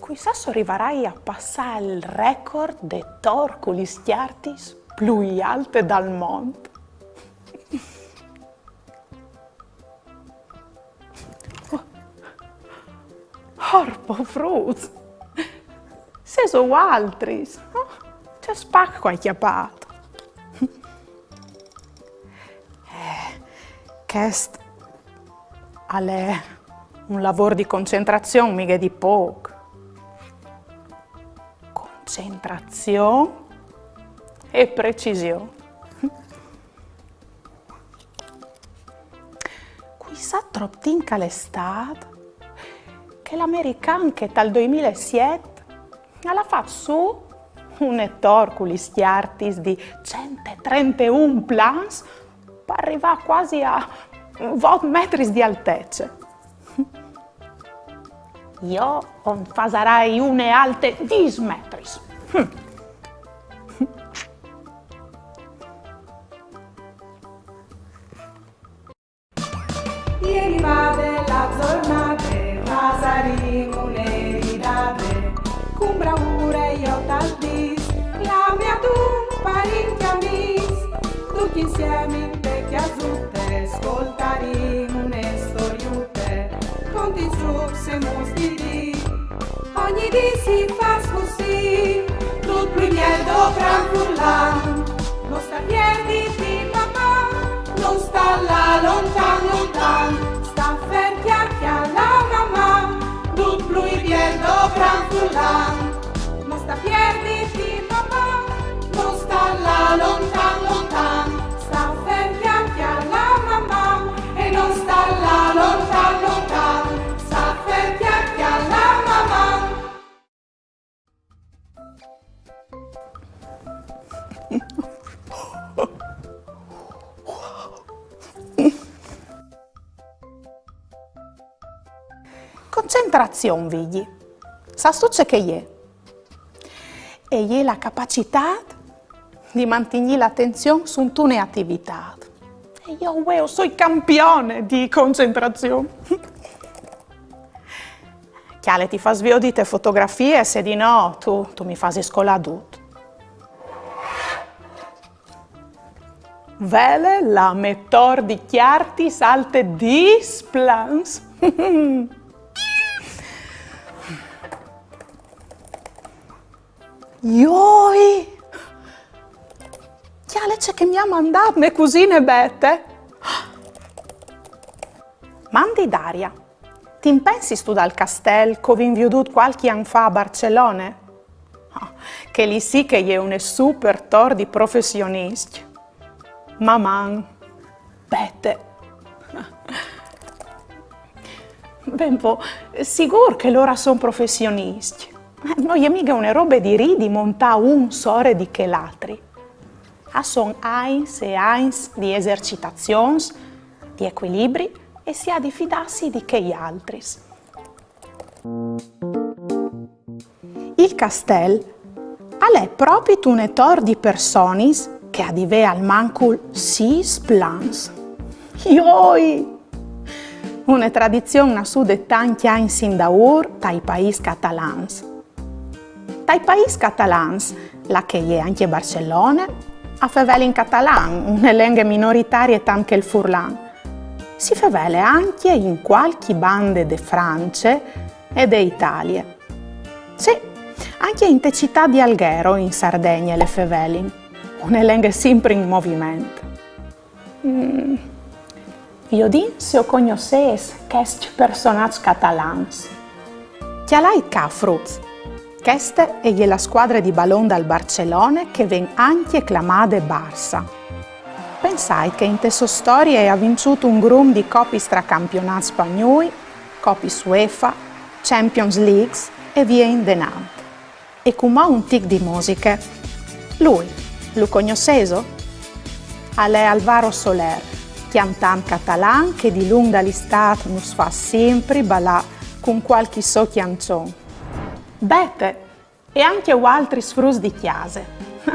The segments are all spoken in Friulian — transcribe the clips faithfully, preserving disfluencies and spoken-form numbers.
Cui sa se o rivarai a passâ il record de tor cu lis cjartis plui alte dal mont. Orpo fruts! Sêso vualtris? Oh, ce spac che o ai cjapât! Eh, chest al è un lavôr di concentrazion, mighe di pôc. Concentrazion e precision. Cui sa trop timp che al è stât che l'american che tal doi mil e siet al à fat sù une tor cu lis cjartis di cent e trenteun plans par rivâ cuasi a vot metris di altece. Jo o 'nt fasarai une alte dîs metris. Hm. Jeri vade la zornade, fasarìn une ridade, cun braure jo tal dîs, clamìn adun parint e amîs, ducj insiemi inte cjasute, scoltarìn une storiute, contìn zûcs e muts di dì. Ogni dì si fâs cussì, dut plui biel do gran furlan. No sta pierditi, papà, no sta lâ lontan, lontan, sta fer, cjale, cjale, mamà, dut plui biel do gran furlan. No sta pierditi, papà, no sta lâ lontan, lontan, sta fer, cjale, cjale, mamà, e no sta lâ lontan, lontan, sta fer, cjale, cjale, mamà. Concentrazion, Vigji. Sâstu ce che e je? E je la capacitât di mantignî la atenzion suntune ativitât. E jo vuê o soi campione di concentrazion. Cjale, ti fâs viodi te fotografie, se di no tu, tu mi fasis colâ dut. Vele la mê tor di cjartis alte dîs plans. Joi! Cjale ce che mi à mandât mê cusine Bete. Mandi Daria, ti impensistu dal castel che o vin viodût cualchi an fa a Barcelone? Ah, chel li sì che e je une super tor di professioniscj. Maman, Bete. Ben po, sigûr che lôr a son professioniscj. Eh, no je mighe une robe di ridi montâ un sore di chel altri. A son agns e agns di esercitazions, di ecuilibri e si à di fidâsi di chei altris. Il castel al è propit une tor di personis che e à di vê almancul sîs plans. Joi! Une tradizion nassude tancj agns indaûr tai paîs catalans. Tai paîs catalans, là che e je ancje Barcelone, a fevelin in catalan, une lenghe minoritarie tant che il furlan. Si fevele ancje in cualchi bande de France e de Italie. Sì, ancje inte citât di Alghero, in Sardegne, le fevelin. Une lenghe simpri in moviment. Mm. Viodìn se o cognossês chescj personaçs catalans. Cjalait ca, fruts! Cheste e je la scuadre di balon dal Barcelone che e ven ancje clamade Barça. Pensait che inte sô storie e à vinçût un grum di copis tra campionâts spagnûi, copis UEFA, Champions Leagues e vie indenant. E cumò un tic di musiche. Lui, lu cognossêso? Al è Alvaro Soler, cjantant catalan che dilunc dal Istât nus fâs simpri balâ cun cualchi sô cjançon. Bete, e ancje vualtris fruts di cjase.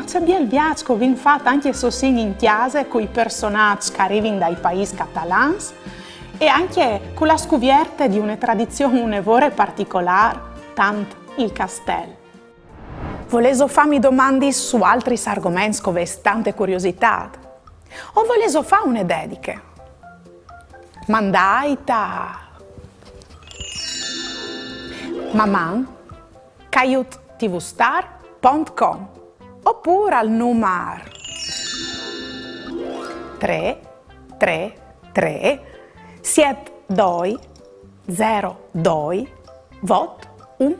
Ce biel viaç che o vin fat ancje se o sin in cjase cui personaçs che a rivin dai paîs catalans e ancje cu la scuvierte di une tradizion une vore particolâr, tant il castèl. Volêso fâmi domandis su altris argoments che o vês tante curiositât? O volêso fâ une dediche? Mandait a maman caiut tvstar pont com opûr al numar trê trê trê siet doi zero doi vot un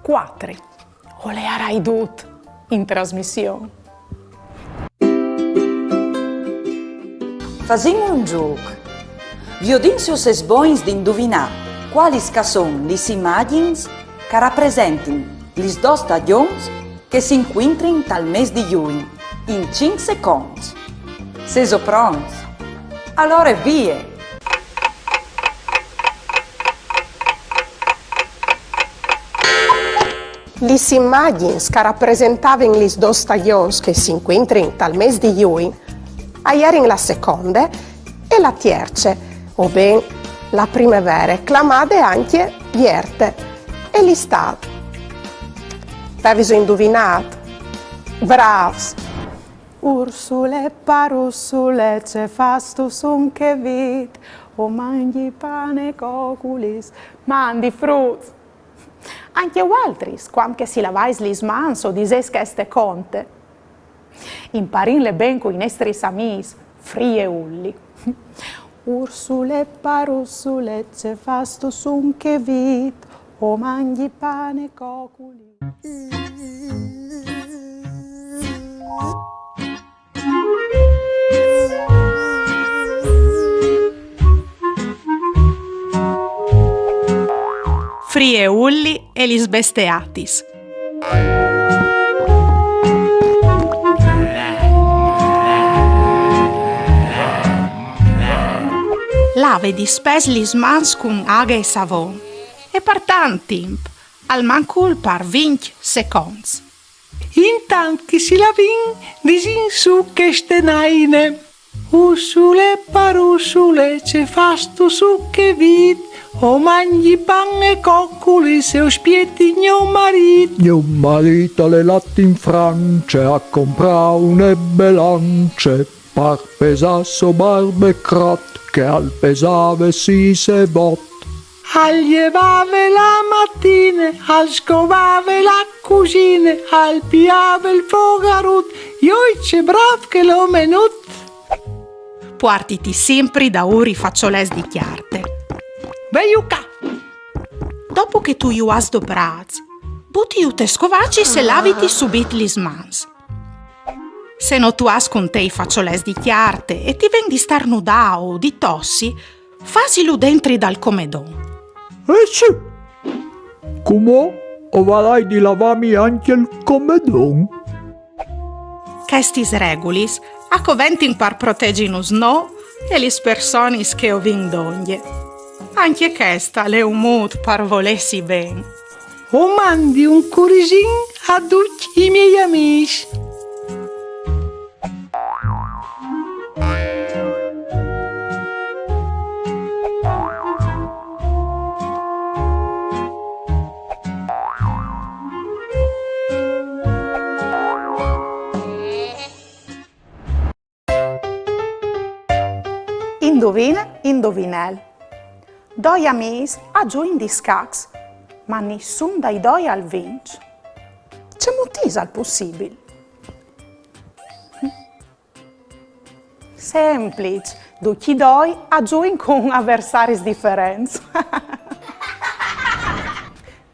cuatri. O leiarai dut in trasmission. Fasìn un zûc. Viodìn se o sês bogns di induvinâ cualis che a son lis imagjins che a rapresentin lis dôs stagjons che si incuintrin tal mês di Jugn, in cinc seconts. Sêso pronts? Alore vie! Lis imagjins che a rapresentavin lis dôs stagjons che si incuintrin tal mês di Jugn a jerin la seconde e la tierce, o ben la primevere, clamade ancje Vierte, e l'Istât. Vêso induvinât? Brâfs! Ursule parussule, ce fâstu sun chê vît? O mangji pan e coculis. Mandi fruts! Ancje vualtris, cuant che si lavais lis mans, o disês cheste conte? Imparìnle ben cui nestris amîs Fri e Ulli. Ursule parussule, ce fâstu sun chê vît? O mangji pan e coculis. Fri e Ulli e lis besteatis. Lave dispès lis mans cun aghe e savon e par tant timp, almancul par vincj seconts. Intant che si lavìn, disìn sù cheste naine. Ursule parussule, ce fâstu sun chê vît? O mangji pan e coculis e o spieti gno marît. Gno marît al è lât in France a comprâ une belance par pesâ so barbe e crot, che al pesave sîs e vot. Al jevave la matine, al scovave la cusine, al piave il fogarut, joi ce brâf chel omenut! Puartiti simpri daûr i façolets di cjarte. Velu ca! Dopo che tu ju âs doprâts, butiju tes scovacis e laviti subit lis mans. Se no tu âs cun te i façolets di cjarte e ti ven di starnudâ o di tossi, fasilu dentri dal comedon. Eh sì! Cumò o varai di lavâmi ancje il comedon. Chestis regulis a coventin par protezinus nô e lis personis che o vin dongje. Ancje chest al è un mût par volêsi ben. O mandi un curisin a ducj i miei amîs. Induvine, induvinel. Doi amîs a zuin di scacs, ma nissun dai doi al vinç. Cemût isal pussibil? Sempliç, ducj i doi a zuin cun aversaris diferents.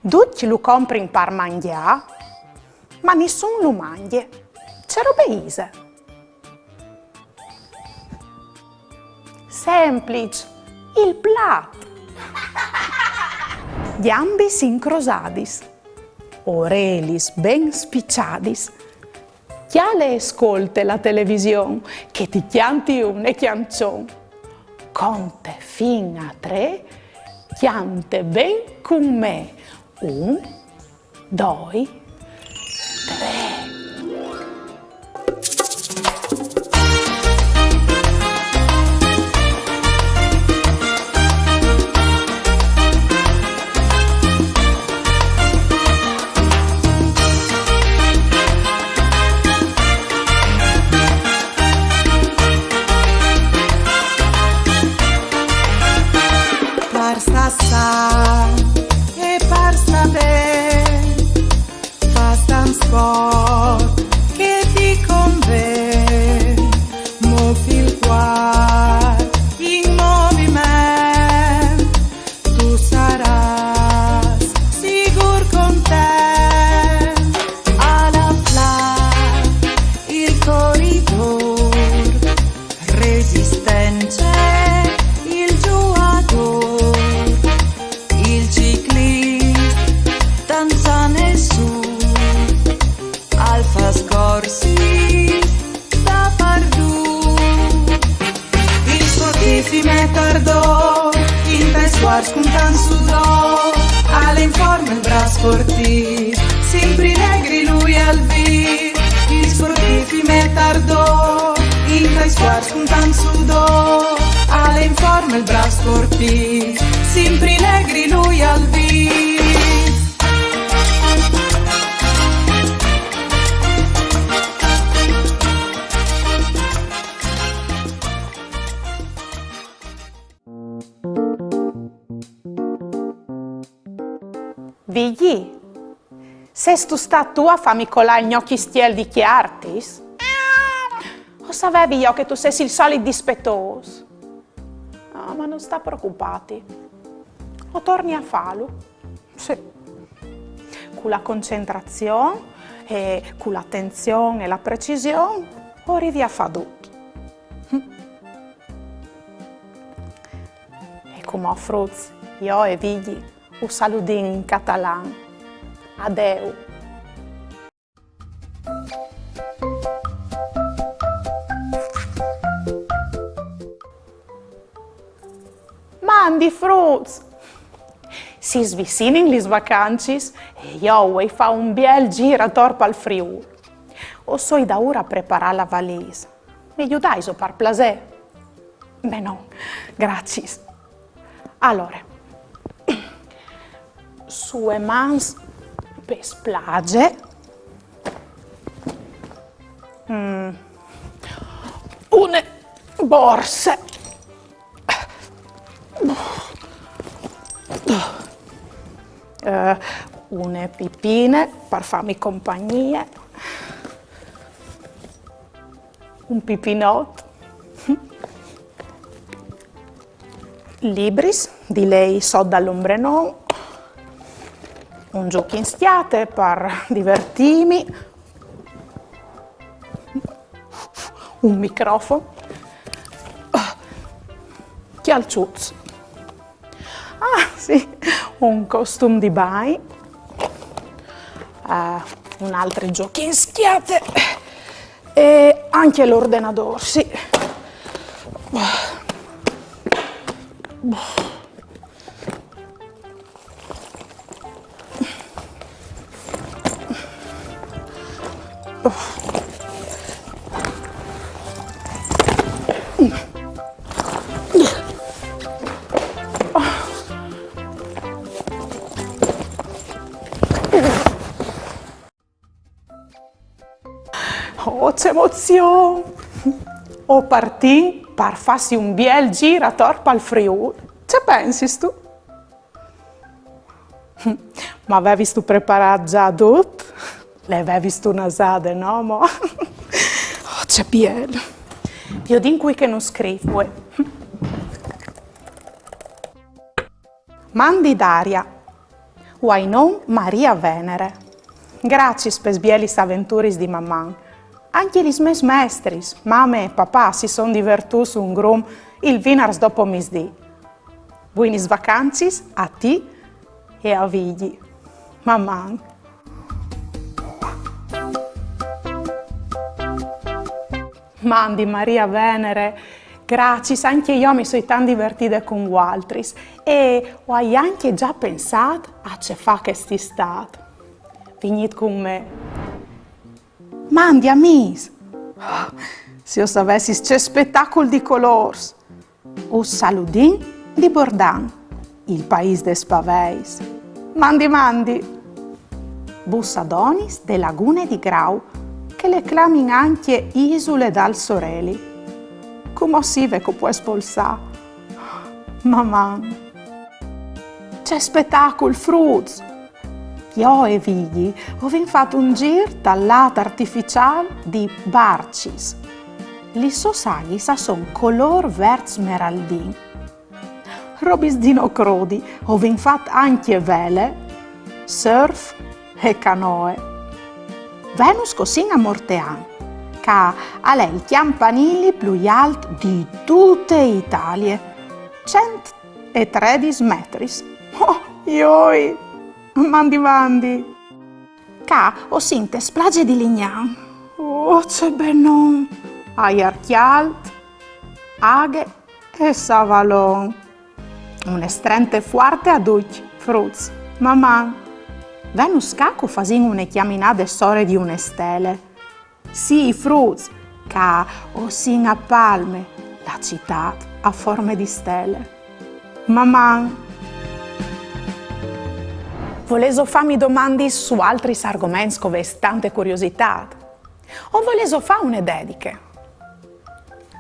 Ducj lu comprin par mangjâ, ma nissun lu mangje. Ce robe ise? Sempliç, il plat. Gjambis incrosadis, orelis ben spiçadis. Cjale e scolte la television, che ti cjanti une cjançon. Conte fin a trê, cjante ben cun me. Un, doi, trê. Sa e par saber, fas tant sport che ti conven, mov il cuor in moviment, tu saràs sigur content. A la fla il corridor, resistence il giuador, il ciclist tant san e suf, al fas corsis dapardut. Il sportif i met ardor intai sfuarçs cun tant sudor, al è in forma il braç sportif, simpri legri lui al vîf. Il sportif i met ardor intai sfuarçs cun tant sudor, al è in forma il braç sportif, simpri legri lui al vîf. Vigji, sêstu stât tu a fâmi colâ il gno cjistiel di cjartis? O savevi jo che tu sês il solit dispetôs. Ah, ma no sta preocupâti. O torni a fâlu. Sì. Cu la concentrazion e cu la atenzion e la precision o rivi a fâ dut. E cumò, fruts, jo e Vigji us saludìn in catalan. Adeu. Mandi fruts! Si svicinin lis vacancis e jo o vuei fâ un biel zîr ator pal Friûl. O soi daûr a preparâ la valîs. Mi judaiso par plasê? Benon, graciis. Alore, su e mans pe splaze. Mm. Une borse. Eh, une pipine par fâmi compagnie. Un pipinot. Libris di lei sot dal ombrenon. Un zûc in scjate par divertîmi. Un microfon. Cjalçuts. Ah, sì, un costum di bagn. Eh, un altri zûc in scjate. E ancje l'ordenadôr, sì. Oh, ce emozion! O partìn par fâsi un biel zîr ator pal Friûl. Ce pensistu? Ma vevistu preparât za dut? Le vevistu nasade, no mo? Oh, ce biel! Viodìn cui che nus scrîf vuê. Mandi Daria. O ai non Maria Venere. Graciis pes bielis aventuris di Maman. Ancje lis mês mestris, mame e papà, si son divertûts un grum il vinars dopo misdì. Buinis vacancis a ti e a Vigji. Maman. Mandi Maria Venere, graciis, ancje jo mi soi tant divertide cun vualtris e o ai ancje za pensât a ce fâ chest Istât. Vignît cun me. Mandi amîs! Se o savessis ce spetacul di colôrs! Us saludìn di Bordan, il paîs des paveis. Mandi, mandi! Vus adonis de lagune di Grau, che le clamin ancje isule dal soreli. Cumò sì ve che o pues polsâ. Maman! Spetacul, fruts! Jo e Vigji o vin fat un gîr tal lât artificiâl di Barcis. Lis sôs aghis a son colôr vert smeraldin. Robis di no crodi, o vin fat ancje vele, surf e canoe. Venus che o sin a Mortean, ca al è il cjampanili plui alt di dute Italie, cent e tredis metris. Oh, joi! Mandi, mandi! Ca o sin te splaze di Lignan. Oh, ce benon! Aiar cjalt, aghe e savalon. Une strente fuarte a ducj, fruts. Maman! Venus ca che o fasìn une cjaminade sore di une stele. Sì, fruts, ca o sin a Palme, la citât a forme di stele. Maman! Volêso fâmi domandis su altris argoments che o vês tante curiositât? O volêso fâ une dediche?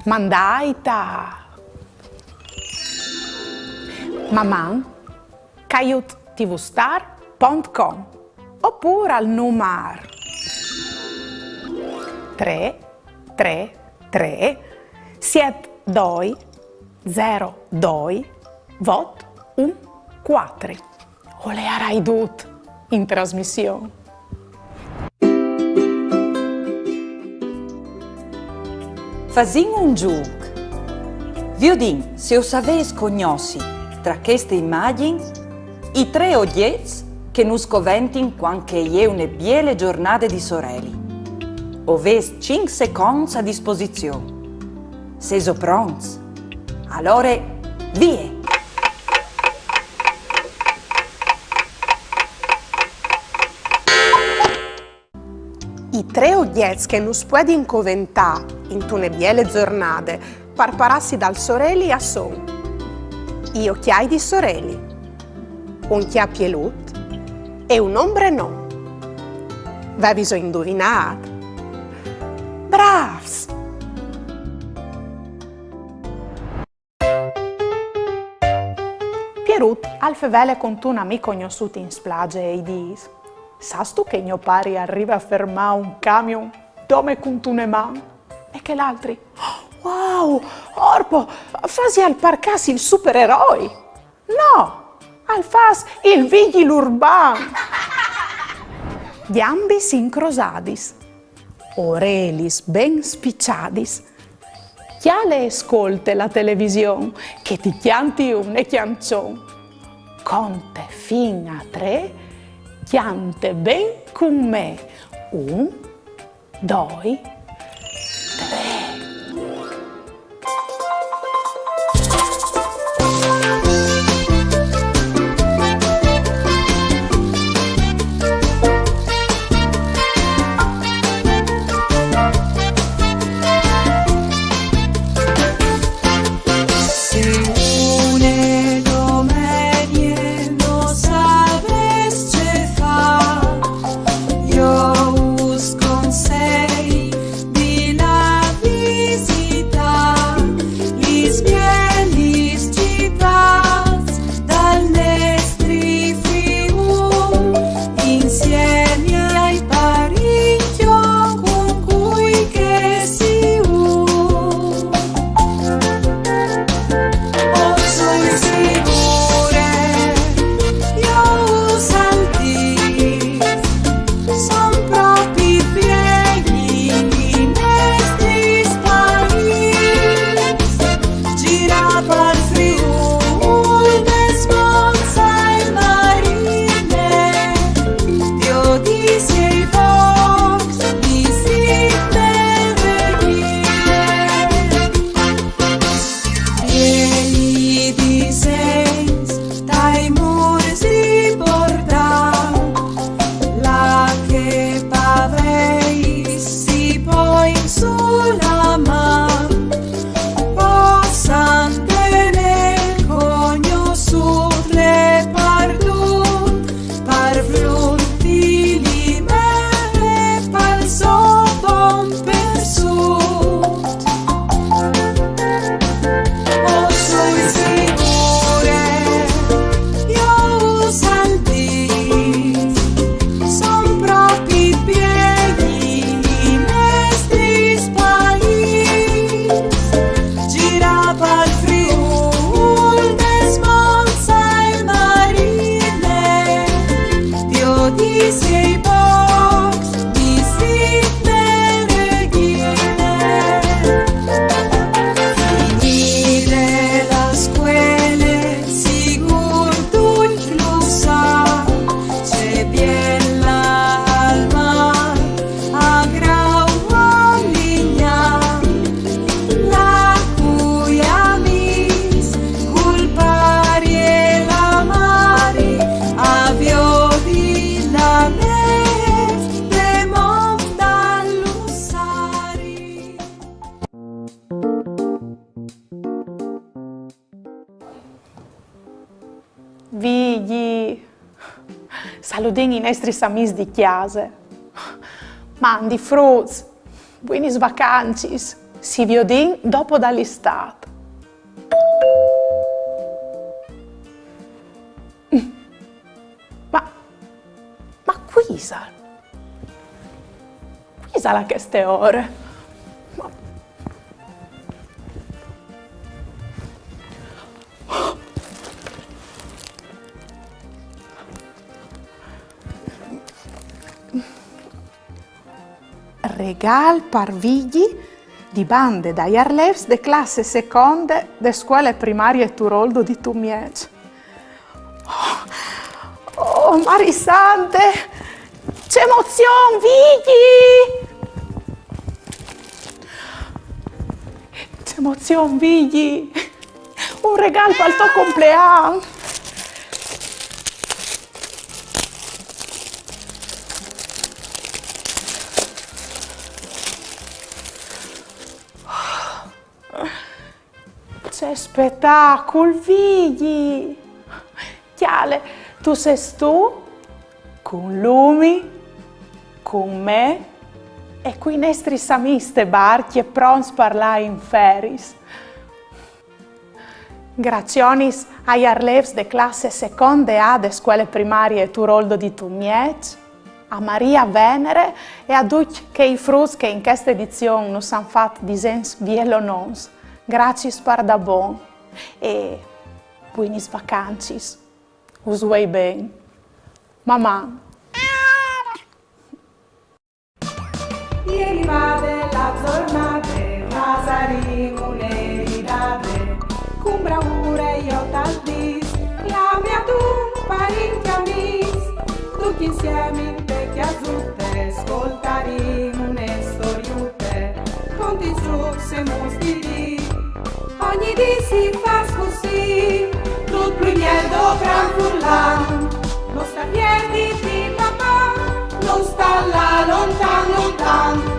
Mandait a maman caiut tvstar pont com opûr al numar trê trê trê siet doi zero doi vot un cuatri. O leiarai dut in trasmission. Fasìn un zûc. Viodìn se o savês cognossi, tra cheste imagjin, i trê ogjets che nus coventin cuant che e je une biele zornade di soreli. O vês cinc seconts a disposizion. Sêso pronts? Alore, vie! I trê ogjets che nus puedin coventâ intune biele zornade par parâsi dal soreli a son i ocjâi di soreli, un cjapielut e un ombrenon. Vêso induvinât? Brâfs! Pierut al fevele cuntun amì cognossût in splaze e i dîs: «Sâstu che gno pari al rive a fermâ un camion dome cuntune man?» E chel altri: «Wow, orpo, fasial par câs il supereroi!» «No, al fâs il vigjil urban!» Gjambis incrosadis, orelis ben spiçadis, cjale e scolte la television, che ti cjanti une cjançon. Conte fin a trê, cjante ben cun me. Un, doi, trê. Se une domenie no savês ce fâ, jo us consei Pal Friûl des monts e marine, viodis e bòcs, visite reghine. Finide la scuele, sigûr ducj lu san, ce biel al mar, a Grau, a Lignà, là cui amîs, cul pari e la mari, a viodi la nêf de mont dal Lussari. Vigji, saludìn i nestris amîs di cjase. Mandi fruts, buinis vacancis, si viodìn dopo dal Istât. Ma, ma cui isal? Cui isal a cheste ore? Ma Regâl par Vigji di bande dai arlêfs de classe seconde de scuele primarie Turoldo di Tumieç. Oh, oh, Mari Sante! Ce emozion, Vigji! Ce emozion, Vigji! Un regâl pal to complean! Ce spetacul, Vigji! Cjale, tu sês tu, cun Lumi, cun me e cui nestris amîs te barcje pronts par lâ in feriis. Gracionis ai arlêfs de classe seconde A de scuele primarie Turoldo di Tumieç, a Maria Venere e a ducj chei fruts che in cheste edizion nus àn fat disens vielonons. Graciis pardabon e buinis vacancis. Us vuei ben. Maman! E rivade la zornade, fasarìn une ridade, cun braure jo tal dîs, clame adun parint e amîs, ducj insiemi inte cjasute, scoltarìn une storiute, conti, trucs e muts di dì. Ogni dì si fâs cussì, dut plui biel dal gran furlan. No sta pierditi, papà, no sta lâ lontan, lontan.